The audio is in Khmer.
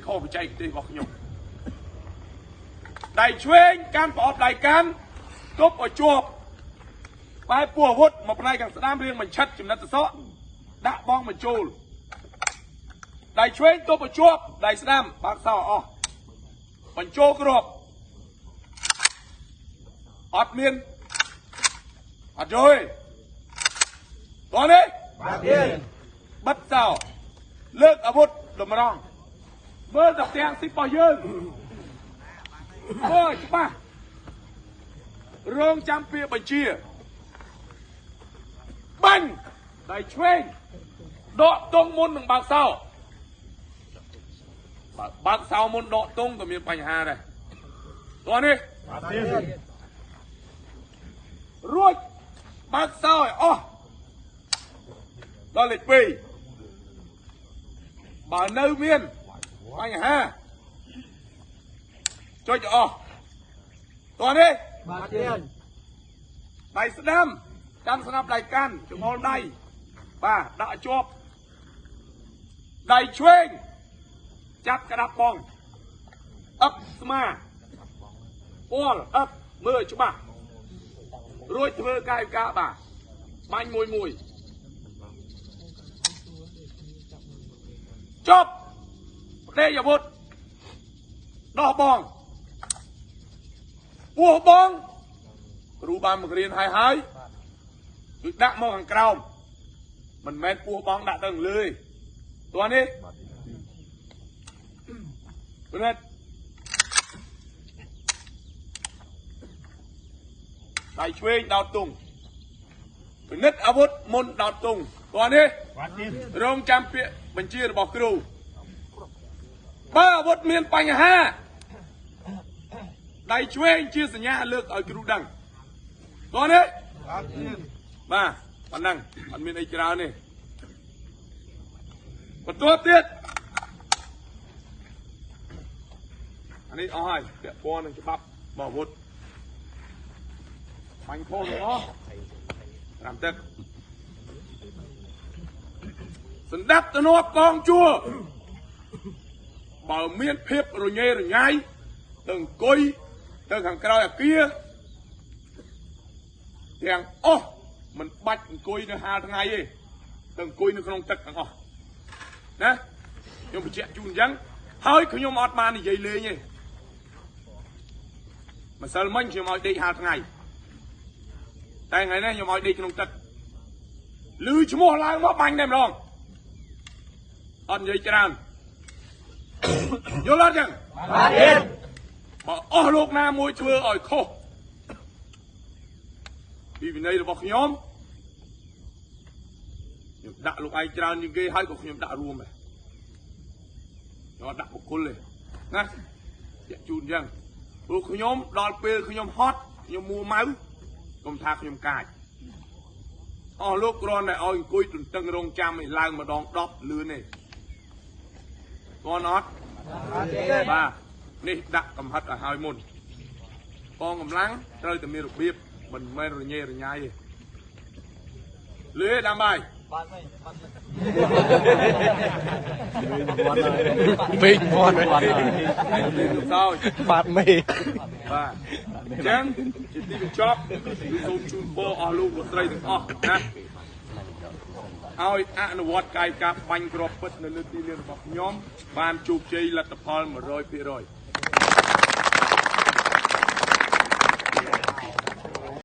ខុសបច្ចេកទេសរបស់ខ្ញុំដៃឆ្វេងកាន់ប្រអប់ដៃកាន់ទប់ឲ្យជាប់បែបពោះអាវុធមកផ្នែកខាងស្ដាំរៀងបញ្ឆិតចំណិតសសក់ដាក់បងបញ្ចូលដៃឆ្វេងទប់ឲ្យជាប់ដៃស្ដាំបើកសោអស់បញ្ចូលគ្រាប់អត់មានអត់យល់ទេតោះនេះ បាទទៀន បិទសោលើកអាវុធតម្រង់មើលតែផ្ទាំងស៊ីបរបស់យើងមើលច្បាស់រងចាំពាក្យបញ្ជាបាញ់ដៃឆ្វេងដកទងមុននឹងបើកសោបើកសោមុនដកទងក៏មានបញ្ហាដែរតោះនេះ បាទទៀន រួចបើកសោឲ្យអស់ដល់លេខ2បើនៅមានបញ្ហាចុចអស់តោះនេះ បាទទៀន ដៃស្ដាំកាន់ស្នាប់ដៃកាន់ចង្អុលដៃបាទដាក់ជាប់ដៃឆ្វេងចាប់ក្តាប់បងអឹបស្មាពាល់អឹបមើលច្បាស់រួចធ្វើកាយវិការបាទបាញ់មួយមួយចប់ផ្ដេកអាវុធដោះបងពោះបងគ្រូបានបង្រៀនហើយហើយគឺដាក់មកខាងក្រោមមិនមែនពោះបងដាក់ទៅខាងលើទេតោះនេះពិនិត្យដៃឆ្វេងដោតទងពិនិត្យអាវុធមុនដោតទងតោះនេះ បាទទៀន រងចាំពាក្យបញ្ជារបស់គ្រូបើអាវុធមានបញ្ហាដៃឆ្វេងជាសញ្ញាលើកឲ្យគ្រូដឹងតោះនេះ បាទទៀន បាទប៉ុណ្ណឹងអត់មានអីច្រើនទេបន្ទាប់ទៀតអានេះអស់ហើយពាក់ព័ន្ធនឹងច្បាប់របស់អាវុធបាញ់ខុសទាំងអស់ត្រាំទឹកសម្ដាប់ទំនាប់កងជួរបើមានភាពរញ៉េរញ៉ៃទៅអង្គុយទៅខាងក្រោយអាគារទាំងអស់មិនបាច់អង្គុយនៅហាលថ្ងៃទេទៅអង្គុយនៅក្នុងទឹកទាំងអស់ណាខ្ញុំបញ្ជាក់ជូនអញ្ចឹងហើយខ្ញុំអត់បាននិយាយលេងទេម្សិលមិញខ្ញុំឲ្យដេកហាលថ្ងៃតែថ្ងៃនេះខ្ញុំឲ្យដេកក្នុងទឹកឮឈ្មោះឡើងមកបាញ់តែម្ដងអត់និយាយច្រើនយល់អត់ចឹង បាទទៀន បើអស់លោកណាមួយធ្វើឲ្យខុសពីវិន័យរបស់ខ្ញុំខ្ញុំដាក់លោកឯងច្រើនជាងគេហើយក៏ខ្ញុំដាក់រួមដែរខ្ញុំអត់ដាក់បុគ្គលទេណាជាក់ជូនអញ្ចឹងព្រោះខ្ញុំដល់ពេលខ្ញុំហត់ខ្ញុំមួម៉ៅកុំថាខ្ញុំកាចអស់លោកគ្រាន់តែឲ្យអង្គុយទន្ទឹងរង់ចាំឲ្យឡើងម្ដង10លឿនទេគាត់អត់ បាទទៀន បាទនេះដាក់កំហិតឲ្យហើយមុន កងកម្លាំងត្រូវតែមានរបៀបមិនមែនរញ៉េរញ៉ៃទេលឺដាំបាយ បាទវិញបាទ ពេកមាត់ សោច បាទមេ បាទអញ្ចឹងជាទីបញ្ចប់គឺសូមជូនពរអស់លោកលោកស្រីទាំងអស់ណាឲ្យអនុវត្តកាយការបាញ់គ្រាប់ពិតនៅលើទីលានរបស់ខ្ញុំបានជោគជ័យលទ្ធផល100%